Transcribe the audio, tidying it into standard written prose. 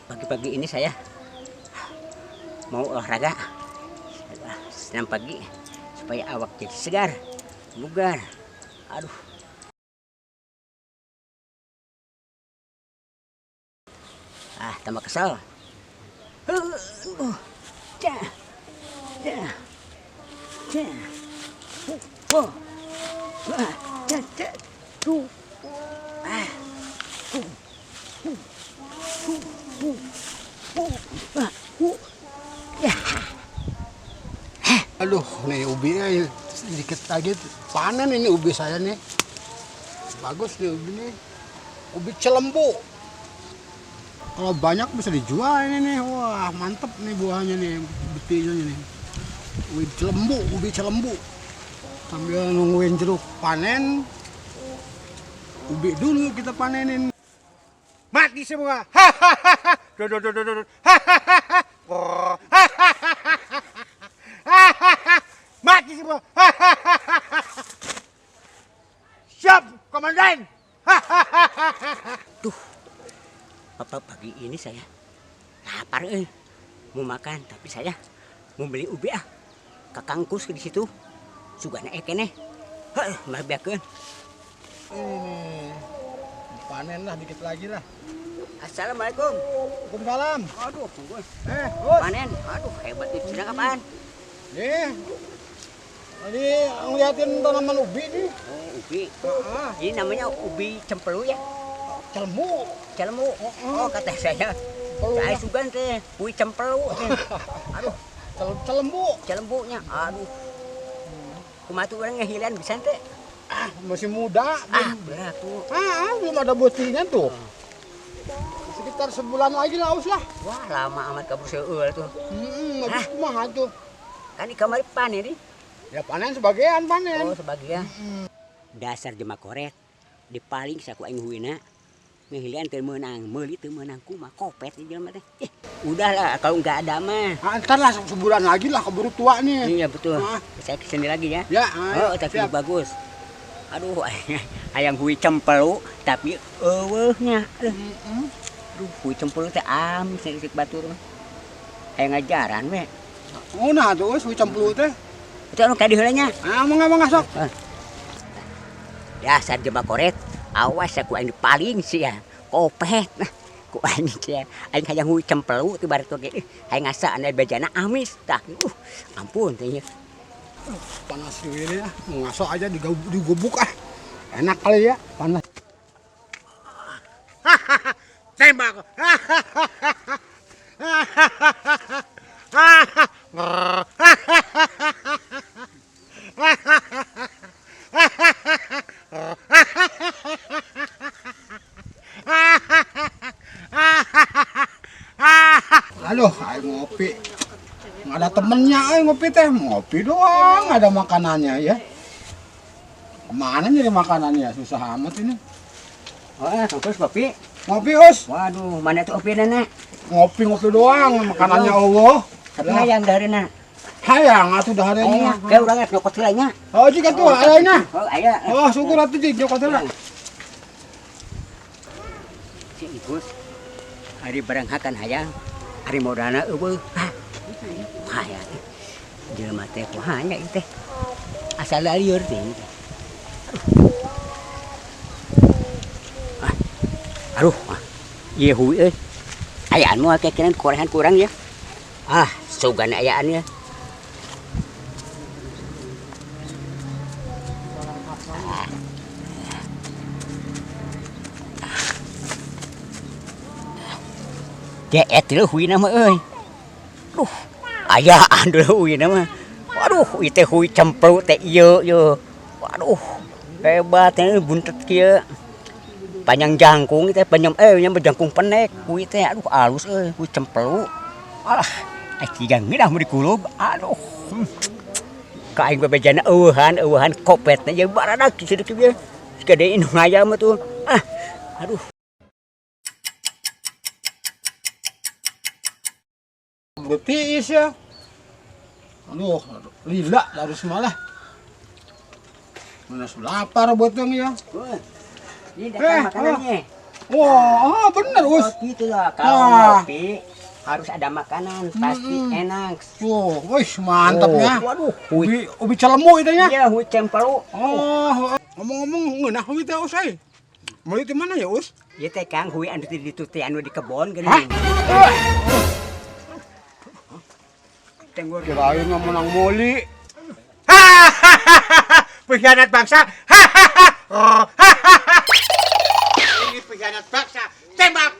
Pagi-pagi ini saya mau olahraga senam pagi supaya awak jadi segar, bugar. Aduh. Ah, tambah kesel. Aduh, nih ubinya sedikit lagi panen ini ubi saya nih. Bagus nih ubi nih. Ubi celembu. Kalau banyak bisa dijual ini nih. Wah, mantep nih buahnya nih, betinya nih. Ubi celembu, ubi celembu. Sambil nungguin jeruk panen, ubi dulu kita panenin. Mati semua. Hahaha. Duh. Hahaha. Hahaha. Mati semua. Hahaha. Siap, komandan. Hahaha. Tuh, papa pagi ini saya lapar, mau makan, tapi saya mau beli ubi ah. Kakangkus di situ. Sugana keneh. Heuh, mah beakeun. Ini panen lah dikit lagi lah. Assalamualaikum. Waalaikumsalam. Aduh, tunggu. Bos. Panen. Aduh, hebat itu sedang apaan? Nih. Tadi ngeliatin tanaman ubi nih. Oh, ubi. Ini namanya ubi cempelu ya? Celembu. Celembu. Oh, kata saya. Saya sugan teh, ubi cempelu. Aduh, celembu. Celembunya. Aduh. Kumaha tuh urang ngehilian bisa teh? Ah, masih muda. Ah, beratu. Ah, belum ada butinya tuh. Sekitar sebulan lagi lah, aus lah. Wah, lama amat kabur seueul tuh. Habis kumaha tuh. Kan di kamar panen nih. Ya panen sebagian panen. Oh, sebagian. Dasar jema koret dipaling saku aing huina. Ngehilian teu meunang, meuli teu meunang kumaha kopet di jelema teh. Udahlah kalau enggak ada mah. Nah, ntar lah sebulan lagi lah keburu tua nih. Iya betul. Saya kesini lagi ya. Ya, oh, tapi siap. Bagus. Aduh, hayang hui cempelu tapi eueuhnya. Aduh, hui cempelu teh amis sik batur mah. Hayang ngajaran we. Oh, nah tuh hui cempelu teh. Itu anu ka diheula nya. Ah, mangga sok. Dasar jema koret, awas aku aing dipaling sia. Kopet. Nah, ku aing sia. Aing hayang hui cempelu teh bareto ge. Hayang ngasa anu bejana amis tah. Ampun teh nya. Panas ini ya, ngaso aja digubuk ah. Enak kali ya, panas. Tembak. Aduh, ayo ngopi. Nggak ada temennya, ayo ngopi teh. Ngopi doang, nggak ada makanannya ya. Kemana nyari makanannya? Susah amat ini. Oh, terus ngopi. Ngopi, Us. Waduh, mana tuh kopi nenek? Ngopi-ngopi doang, makanannya Allah. Tapi hayang dahareuna. Hayang atuh dahareuna. Kayak urang geus nyokot heula nya. Oh, jika tuh ayana. Oh, aya. Oh, syukur atuh jik nyokot heula. Si Igus, ari barang hakan hayang, ari modalna eueuh. Hayang. Jelema teh kumaha nya ieu teh. Asal lieur teh. Aduh, ieu hui euy. Ayaan moal kekenan korehan kurang ya. Ah, sugan ayaan ya. Deet leuh huina mah euy. Duh, ayaan leuh huina mah. Waduh, ieu teh hui cempelu teh ieu ieu. Waduh, hebat teh buntet kieu. Panjang jangkung teh panjang nya jangkung pendek hui teh aduh alus euy hui cempelu. Alah, tiga ngeunah mun dikulub. Aduh. Ka aing bebejana eueuhan kopetna jeung baradak kitu kieu. Gede indung ayam tuh. Ah, aduh. Tiis ya. Aduh, lila harus malah. Mana lapar buat dong ya. Ini datang makanannya. Wah, ah, bener, Us. Oh, gitu lah. Kalau Ah. ngopi harus ada makanan, pasti enak. Tuh, wih, mantapnya. Oh, waduh, hui. Ubi, ubi celemu itu nya. Iya, hui cempelu. Oh, ngomong-ngomong ngeunah hui teh Us euy. Meuli di mana ya, Us? Ieu teh Kang hui anu di ditu teh anu di kebon geuning. Hah? Tenggur. Kirain mah menang moli. Pengkhianat bangsa. Ini pengkhianat bangsa. Tembak.